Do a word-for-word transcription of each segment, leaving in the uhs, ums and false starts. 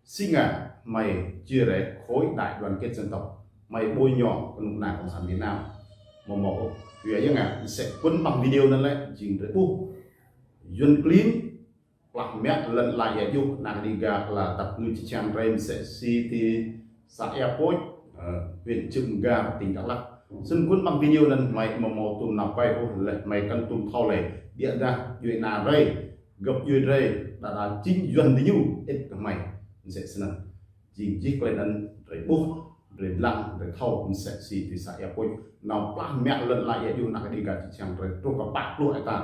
Si ngă hmei chia rẽ khối đại đoàn kết dân tộc, hmei ƀơi ñu kơnuk kơna Cộng sản Việt Nam. Mơ̆ mơ̆ ôh, yua yang ngă, mơsĕ kŭn ƀăng video anŭn lĕ, jing drơi ƀuh Yuăn klin plah mă lŏn ala ia juh, ană Đêga ala tăp ngư či čang drơi mơsĕ si ti xã Ia Pôč, ơ, huyện Cư M'gar, tỉnh Đắk Lắk. Snăn kŭn ƀăng video anŭn hmei mơ̆ mơ̆ tum nao pơ ôh, lĕ hmei kăn tum thâo lĕ, biă dah djuai ană drơi, găp djuai drơi, đa đa jing Yuăn diñu ĭt kơ hmei. Mơsĕ snăn. Jing jih klei anŭn drơi ƀuh, drơi lăng, drơi thâo, mơsĕ si ti xã Ia Pôč. Nao plah mă lŏn ala ia juh ană Đêga či čang drơi truh kơ pă pluh hecta.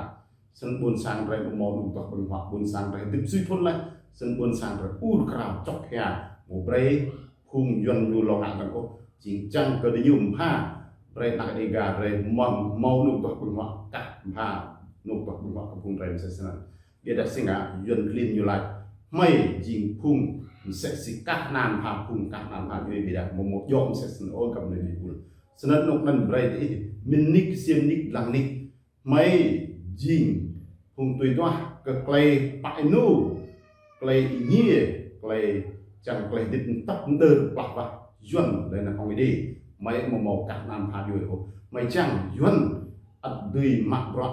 Snăn ƀuôn sang drơi mơ̆ mơ̆ nŭk tŏh ƀơ̆ng huă, ƀuôn sang drơi hơdip sui thŭn lĕ. Snăn ƀuôn sang drơi ur krao čŏk hia, mơ̆ brơi phung Yuăn ñu lŏ ngă dơ̆ng ôh. Jing čang kơ diñu mbha, brơi ană Đêga drơi mơ̆ mơ̆ nŭk tŏh ƀơ̆ng huă, kah mbha nŭk tŏh ƀơ̆ng huă kơ phung drơi mơsĕ snăn. Biă dah si ngă Yuăn klin ñu laĭ, hmei jing phung mơsĕ si kah anăn ha phung kah anăn ha djuai biă dah mơ̆ mơ̆ djŏ mơsĕ snăn ôh kơ mơnuih ƀul. Snăn nŭk anŭn brơi ti ih, mĭn nik, ksiêm nik, lăng nik. Hmei jing phung tui duah kơ klei pă ênu, klei êngiê, klei čang klei hơdip mơtăp mơdơr plah wah Yuăn lĕ ană kông Êđê. Hmei mơ̆ mơ̆ kah anăn ha djuai ôh. Hmei čang Yuăn ăt dưi mă bruă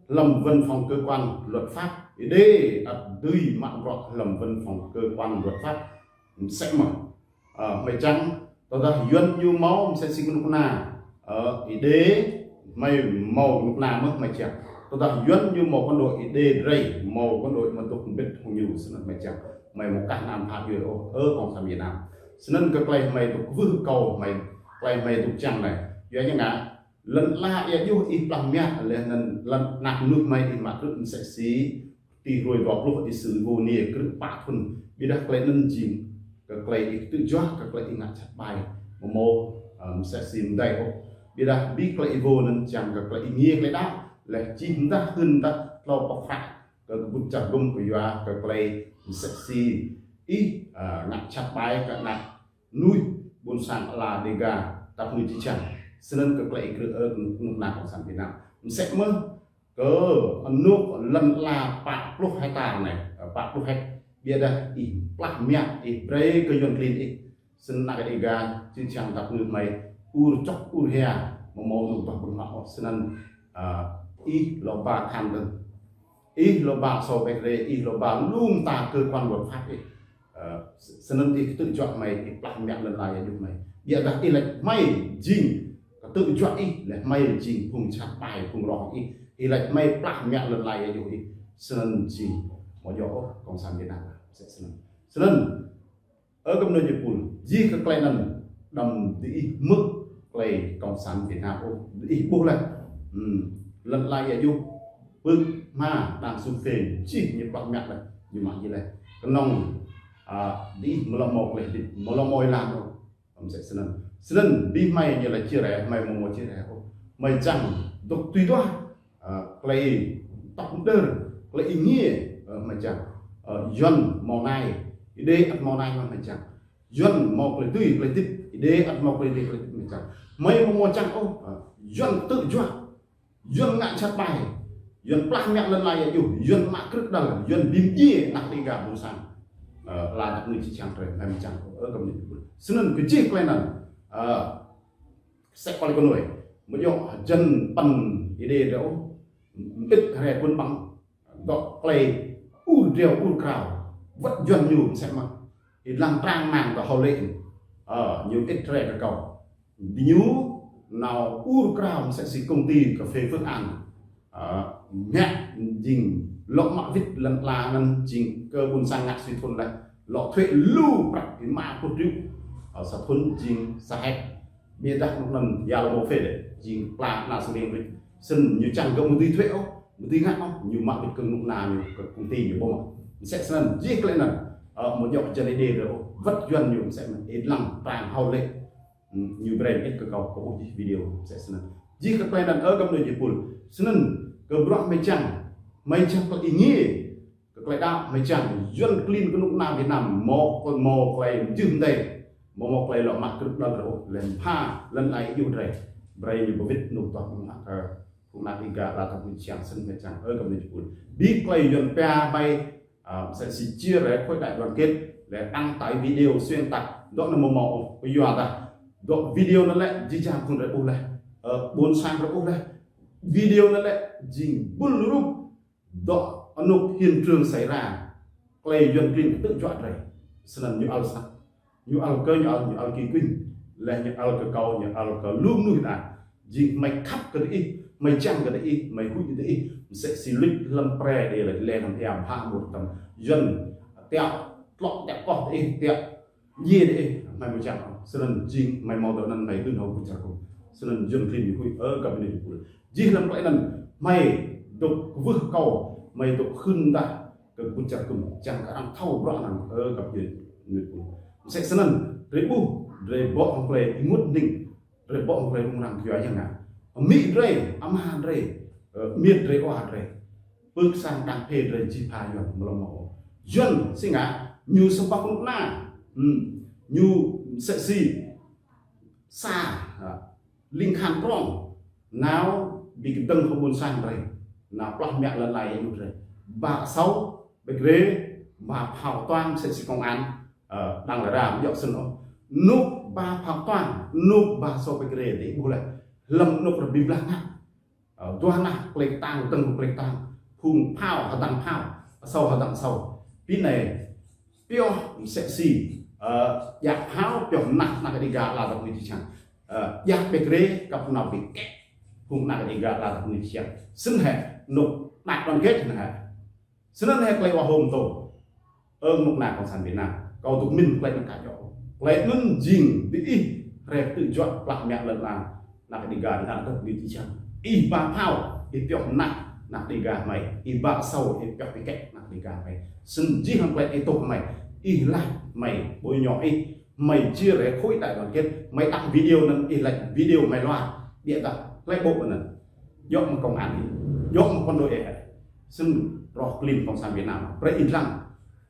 hlăm văn phòng cơ quan luật pháp, Êđê ăt dưi mă bruă hlăm văn phòng cơ quan luật pháp. Mơsĕ mơ̆, ơ, hmei čang, tơdah Yuăn ñu mâo mơsĕ si kơnuk kơna, ơ, Êđê, hmei mâo kơnuk kơna mơ̆ hmei čang. Tơdah Yuăn ñu mâo quân đội Êđê drơi, mâo quân đội mơdŭk mbĭt hŏng ñu snăn hmei čang. Hmei mơ̆ kah anăn ha djuai ôh, ơ, Cộng sản Việt Nam. Snăn kơ klei hmei dŭk wưh kâo hmei, klei hmei dŭk čang anai. Yua yang ngă, lŏn ala ia juh ih plah mă lĕ anŭn lŏn ană mơnuih hmei ih mă krư̆ mơsĕ si ti hruê dua pluh ih sui ƀu niê krư̆ pă thŭn. Biă dah klei anŭn jing kơ klei ih ktư̆ juă, kơ klei ih ngă čăt ƀai. Mơ̆ mơ̆, ơ, mơsĕ si mơdai ôh. Biă dah bi klei ih ƀuh anŭn čang kơ klei ih êngiê klei đăo, lĕ čih mdah hưn mdah tlâo pŏk hră kơ kơƀut čar gŭm kơ yua kơ klei mơsĕ si ih, ơ, ngă čăt ƀai kơ ană mơnuih ƀuôn sang ala Đêga tăp ngư či čang. Snăn kơ klei ih krư̆, ơ, kơnuk kơna Cộng sản Việt Nam. Mơsĕ mơ̆ kơ anŭk lŏn ala pă pluh hecta anai, ơ, pă pluh hec. Biă dah ih plah mă, ih brơi kơ Yuăn klin ih. Snăn ană Đêga či čang tăp ngư hmei ur čŏk ur hia, mơ̆ mơ̆ nŭk tŏh ƀơ̆ng huă ôh. Snăn, ơ, ih lŏ ba than dơ̆ng. Ih lŏ ba sô bĕ rê, ih lŏ ba lŭng ta cơ quan luật pháp ih. Ơ, s-, snăn ih ktư̆ juă hmei, ih plah mă lŏn ala ia juh hmei. Biă dah ih laĭ hmei jing ktư̆ juă ih, lĕ hmei jing phung čăt ƀai, phung roh ih. Ih laĭ hmei plah mă lŏn ala ia juh ih. Snăn jing mơ̆ djŏ ôh, Cộng sản Việt Nam. Mơsĕ snăn. Snăn, ơ kơ mơnuih ƀul, jih kơ klei anŭn, đăm diih hmư̆ klei Cộng sản Việt Nam ôh, diih ƀuh lĕ. Hmm. Lŏn ala ia juh, pưk hma đang sum phên, jih ñu plah mă lĕ, ñu mă jih lĕ. Kơnơ̆ng, ơ, diih mơ̆ lŏ mâo klei hơdip, mơ̆ lŏ mâo êlan ôh. Mơsĕ snăn. Snăn, bi hmei ñu lĕ chia rẽ, hmei mơ̆ mâo chia rẽ ôh. Hmei čang dŭk tui duah, ơ, klei tŏk mơdơr, klei êngiê, ơ, hmei čang. Ơ, Yuăn mâo anai, Êđê ăt mâo anai hmei čang. Yuăn mâo klei dưi, klei hơdip, Êđê ăt mâo klei dưi, klei hơdip hmei čang. Hmei mơ̆ mâo čang ôh, ơ, Yuăn ktư̆ juă, Yuăn ngă čăt ƀai, Yuăn plah mă lŏn ala ia juh, Yuăn mă krư̆ đăl, Yuăn bi mdjiê ană Đêga ƀuôn sang. Ơ, ala tăp ngư či čang drơi, hmei mơ̆ čang ôh, ơ kơ mơnuih ƀul. Snăn kơ jih klei anŭn, ơ, mơsĕ păl kơ nuê. Mơ̆ djŏ jăn păn Êđê drơi ôh, mơĭt hre kŭn ƀăng. Dŏ klei ur driâo ur krao. Wăt Yuăn ñu mơsĕ mơ̆. Ih lăng trang mạng dŏ hŏ lĕ. Ơ, ñu ĭt hre kơ kâo. Diñu nao ur krao mơsĕ si công ty cà phê Phước An. Ơ, mă jing lŏ mă wĭt lŏn ala anŭn jing kơ ƀuôn sang ngă sui thŭn lĕ. Lŏ thuế lu prăk ih mă pluh triệu. Ơ, sa thŭn jing sa hec. Biă dah nŭk anŭn ia lŏ mâo phê đĕ, jing pla ană sơnêng rĭk. Snăn ñu čang gơ̆ mơ̆ dưi thuế ôh, mơ̆ dưi ngă ôh, ñu mă wĭt kơ nŭk ană ñu, kơ công ty ñu ƀuh mơ̆. Mơsĕ snăn, jih klei anŭn, ơ, mơ̆ djŏ jăn Êđê drơi ôh, wăt Yuăn ñu mơsĕ anŭn, ih lăng trang hŏ lĕ. Hmm, ñu brơi ĭt kơ kâo, kâo ƀuh jih video, mơsĕ snăn. Jih kơ klei anŭn, ơ, kơ mơnuih ƀul. Snăn, kơ bruă hmei čang, hmei čang klei êngiê, kơ klei đăo hmei čang, Yuăn klin kơnuk kơna Việt Nam, mâo, mâo klei mjưh mdei, mâo, mâo klei lŏ mă krư̆ đăl drơi ôh, lĕ mbha lŏn ala ia juh drơi. Brơi ñu ba wĭt nŭk tŏh ƀơ̆ng huă kơ phung ană Đêga ala tăp ngư či čang snăn hmei čang, ơ kơ mơnuih ƀul. Bi klei Yuăn pia hmei Ơ, msĕ si chia rẽ khối đại đoàn kết, lĕ đăng tải video xuyên tạc, dŏ anŭn mơ̆ mơ̆, ơ, yua dah dŏ video anŭn lĕ, jih jang phung drei ƀuh laih, ơ, ƀôn sang drei ƀuh laih, video anŭn lĕ, jing bul rup, dŏ anŭn hiện trường xảy ra, klei Yuăn klin ktư̆ juă drei, snăn ñu ăl snăk. Ñu ăl kơ ñu ăl, ñu ăl kơ kĭng, lĕ ñu ăl kơ kâo, ñu ăl kơ lu mnuih ta. Jing hmei khăp kơ diih, hmei čang kơ diih, hmei huĭ kơ diih, msĕ si luč hlăm pre đe lĕ, lĕ hlăm ia bha mŭt tăm. Yuăn tiăp tlŏk tiăp koh diih, tiăp djiê diih, hmei mơ̆ čang. Snăn jing hmei mâo tơ anăn hmei dưi hŏng kơ čar kâo. Snăn Yuăn klin ñu huĭ, ơ, găp ni ñu pul. Jih hlăm klei anăn, hmei dôk kwưh kâo, hmei dôk hưn dah kơ kbŭt čar kâo, čang kơ arăng thâo bruă anăn, ơ, găp ni ñu pul. Msĕ snăn, drei ƀuh, drei bŏ hŏng klei ênguôt hning, drei bŏ hŏng klei rŭng răng kyua yang ngă. Amĭ drei, ama drei, ơ, amiêt drei, wa drei. Pưk sang đang phê drei jih pha Yuăn mlâo mâo. Yuăn si ngă, ñu sơpă knŭk kna. Hmm. Ñu msĕ si sa, ha, ling khan prong, nao bi kdơ̆ng hăng ƀôn sang drei, nao plah mă lăn ala ñu drei. Ba asâo, ƀek rê, ba phao toang msĕ si công an, ơ, đang lĕ ra, yŏk sĭn ôh. Nuk ba phao toang, nuk ba asâo ƀek rê, diih ƀuh lĕ. Hlăm nuk rơbĭ blah ngă. Ơ, duah nah klei ktang, dơ̆ng klei ktang. Phung phao, hơdăng phao, asâo hơdăng asâo. Bi anai, pioh msĕ si, ơ, djă phao, pioh mnah, mnah kơ Đêga ala dŏ ñu čih čang. Ơ, djă ƀek rê, kăp nao bi kĕ. Phung mnah kơ Đêga ala dŏ ñu čih čang. Snăn hĕ, nuk đăk đoàn kết anăn hĕ. Snăn hĕ klei wa hôm tô. Ơ, knŭk kna Cộng sản Việt Nam. Kâo dôk mĭn klei anăn ka djŏ. Klei anăn jing diih, hrĕ ktư̆ juă plah mă lăn ala. Mnah kơ Đêga anăn dŏ ñu čih čang. Ih ba phao, ih pioh mnah, mnah Đêga hmei. Ih ba asâo, ih pioh bi kĕ, mnah Đêga hmei. Snăn jih hlăm klei ih tŭ hmei. Ih lač hmei, ƀơi ñu ih, hmei chia rẽ khối đại đoàn kết, hmei đăng video anăn, ih lač video hmei luar. Ƀiă dah, klei ƀuh anăn. Djŏ mơ̆ng công an ih, djŏ mơ̆ng quân đội ih. Snăn roh klin Cộng sản Việt Nam. Brei ih dlăng.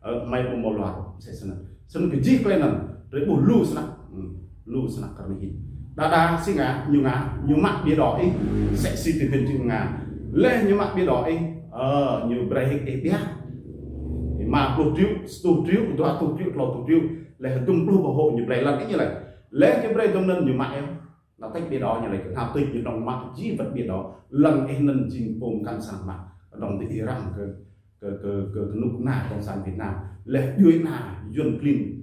Ơ, hmei ƀu mâo luar, msĕ snăn. Snăn kơ jih klei anăn, drei ƀuh lu snăk. Hmm, lu snăk kơ anai hĭn. Đa đa si ngă, ñu ngă, ñu mă bia đỏ ih, msĕ si ti tin čing ngă. Leh ñu mă bia đỏ ih, ơ, ñu brei hĭ ih biă. Ih ma pluh triệu, sa pluh triệu, dua pluh triệu, tlâo pluh triệu. Leh dŭm pluh ƀơhŏ ñu brei lăn ih ñu leh. Leh ñu brei dŭm anăn ñu mă ih. Nao tĕč bia đỏ ñu leh, nao tĕč ñu dŏng mă jih wăt bia đỏ. Lăn ih anăn jing pôm kăn sang mă. Dŏng ti ih răng kơ, kơ, kơ, kơ, kơ knŭk kna Cộng sản Việt Nam. Leh djuê ana Yuăn klin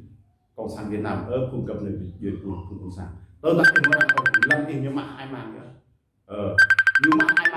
Cộng sản Việt Nam, ơ, phung găp anai djuê phung, phung Cộng sản. Tơdah ih mơ̆ răng kơ lăn ih ñu mă hai mang yơh. Ơ, ñu mă hai